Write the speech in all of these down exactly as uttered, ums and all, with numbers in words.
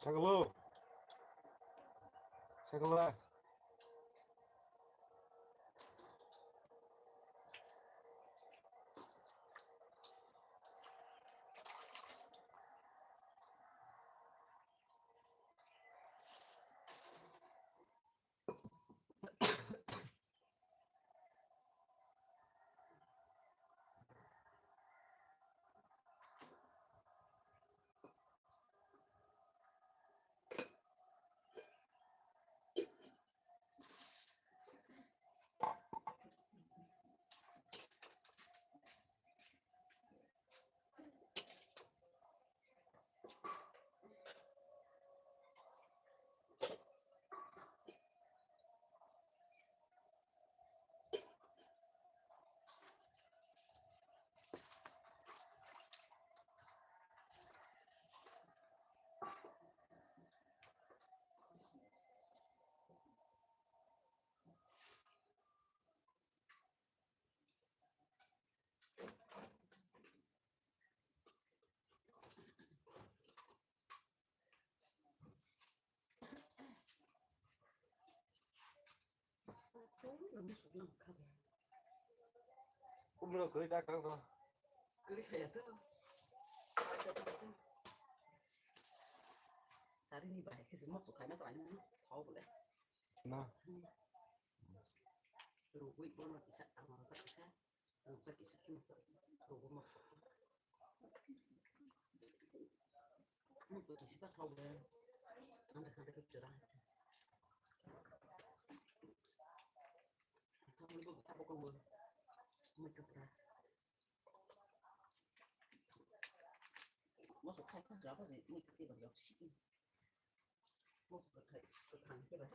Sagalo. Sagala. Umrok kwrwi ta kwrwngno. Kwrwi khaya to. Sarini bai khe se mokso khaina to ani thau bole. Na. Rugwi bono kisa, amoro kisa. Rukjak kisa khe masa rogo mokso. Mokso kisa ta thok de. Anda kanda khe chwra. Thok ni bo thabo ko bo. Mui kapra. Mokso khai kha jabo je mui kapra yok si. Mokso khai khai khe ba.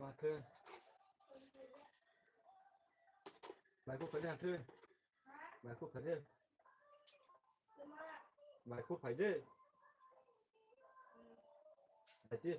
Maikhu. Maikhu khaidi hathwi. Maikhu khaidi. Maikhu khaidi. Haji.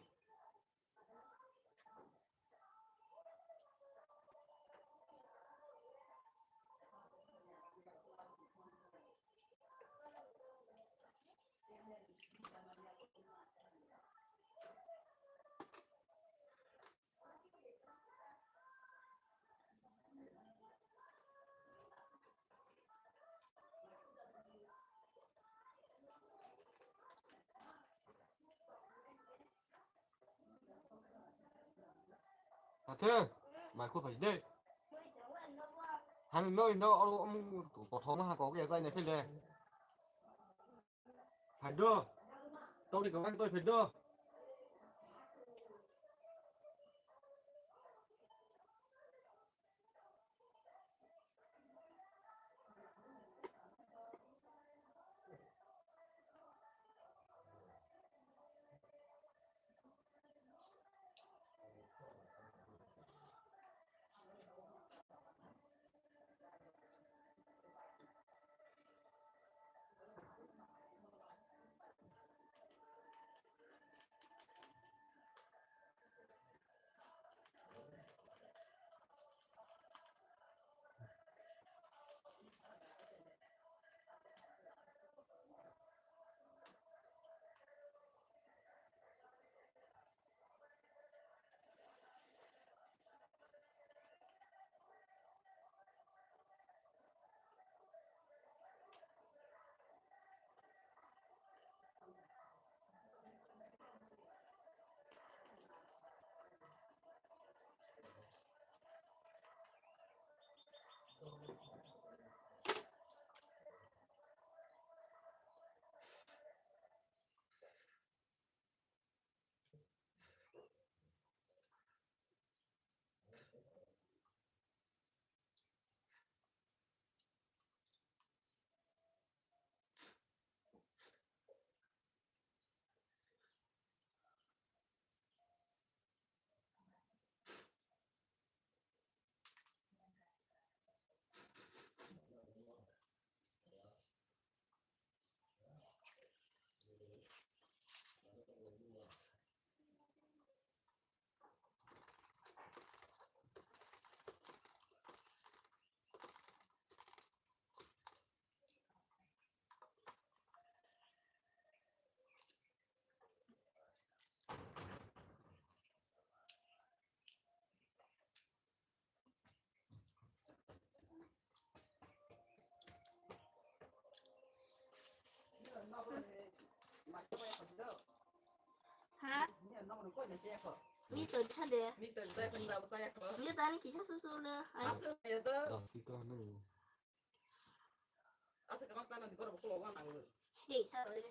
Athe, mai kho phai de. Hani no, no, oro omu kothoma ha kok ya jai na phile. Phai do. Tongni kwbang toi phai do. Ha? Mister thade. Mister thade. Mister thade. Mister thade kisa susu le. Asu ya do. Asa kamang tana di borok bukulo wana ngu. Hey, sorry.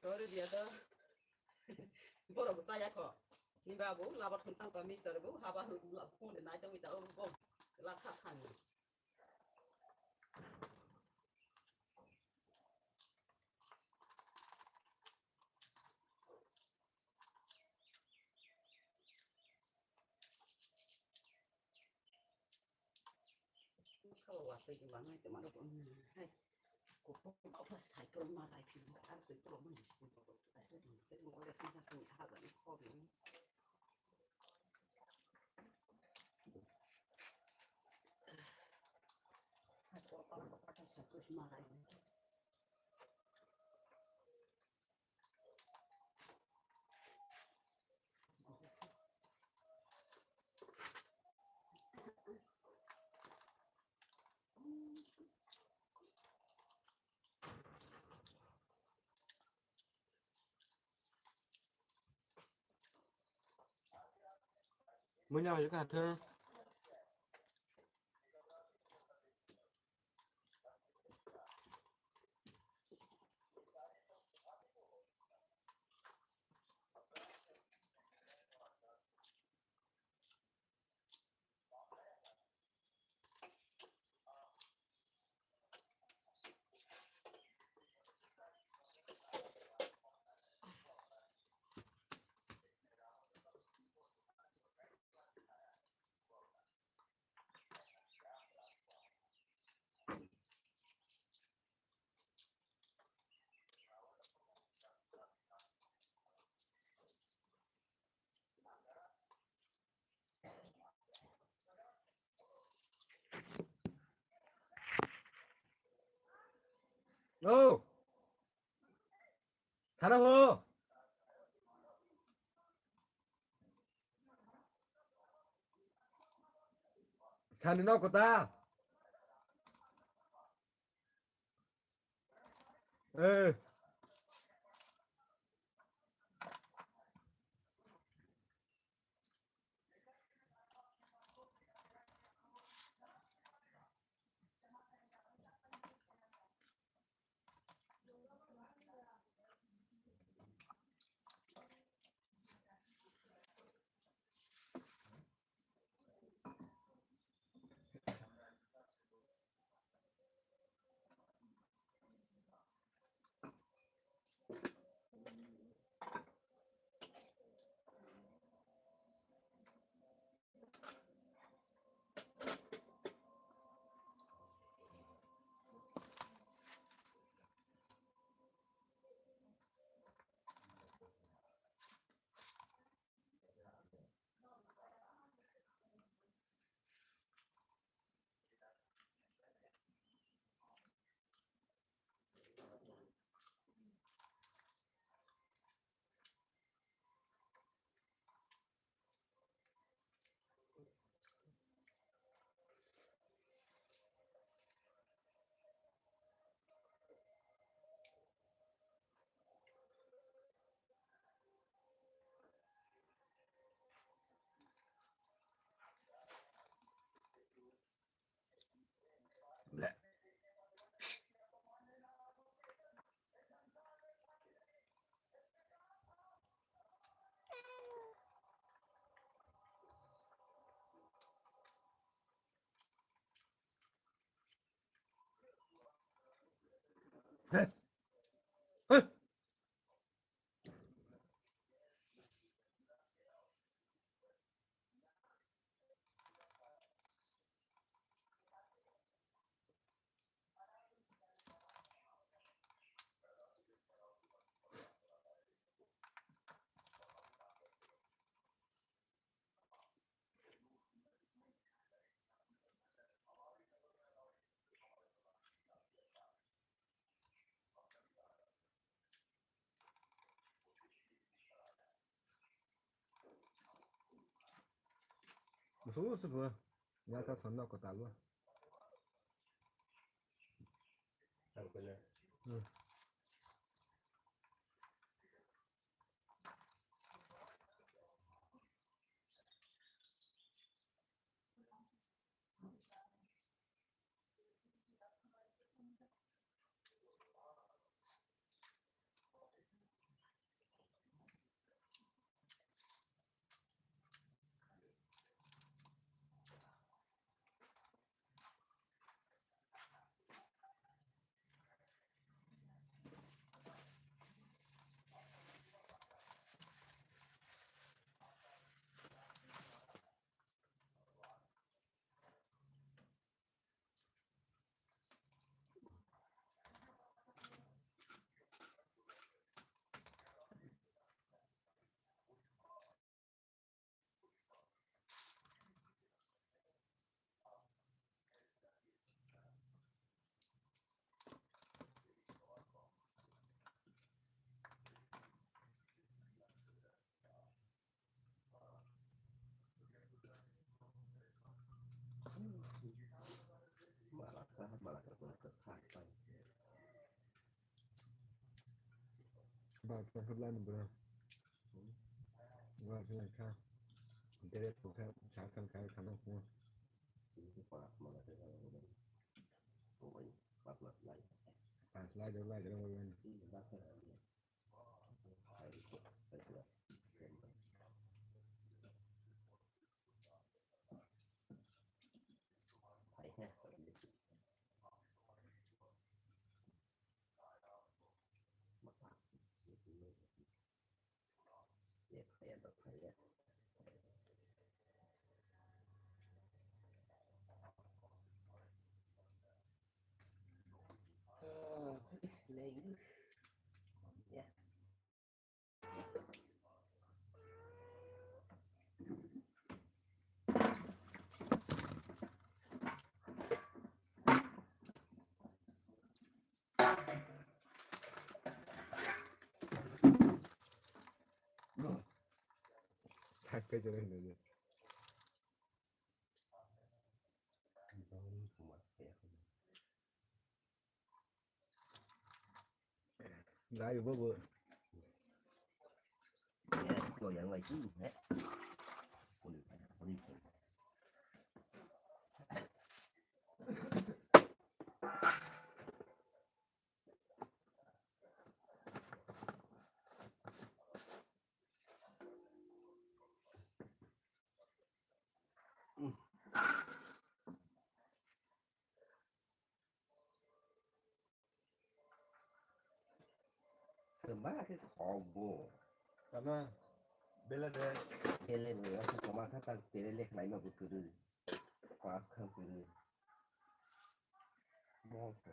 Sorry dia to. Borok saya ko. Ni babu labat kentang pa mister bu haba phone de naita wita o bo. La kha khan. Munya hai ka thang. Oh. Thana ho. Sani no kota. Eh. Musugo musugo. Ya ta sanna ko talwa. Hmm. Ba, ka hep lan bro. Ba, ka ka. Dere to ka, ka kan ka ka no ko. Pas lai. Pas lai, lai, lai, lai. Gai bo bo. Sema ke khobo. Tama bela de. Bela de, asa koma kha ta tere le khlai ma bukuru. Pas kha bukuru. Mo ko.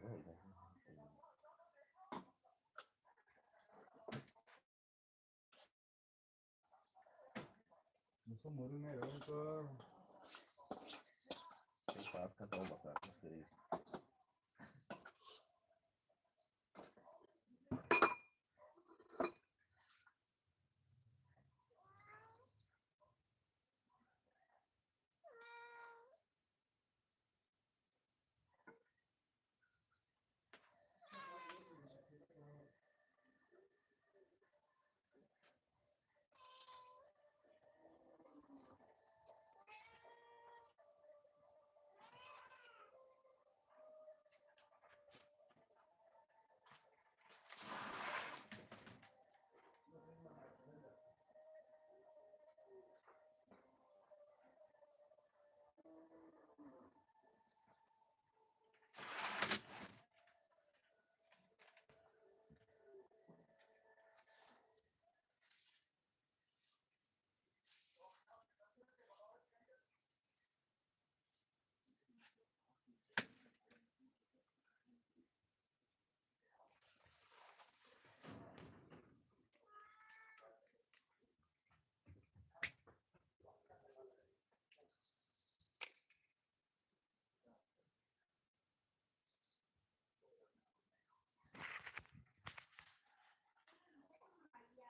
Muso muru ne ro ko.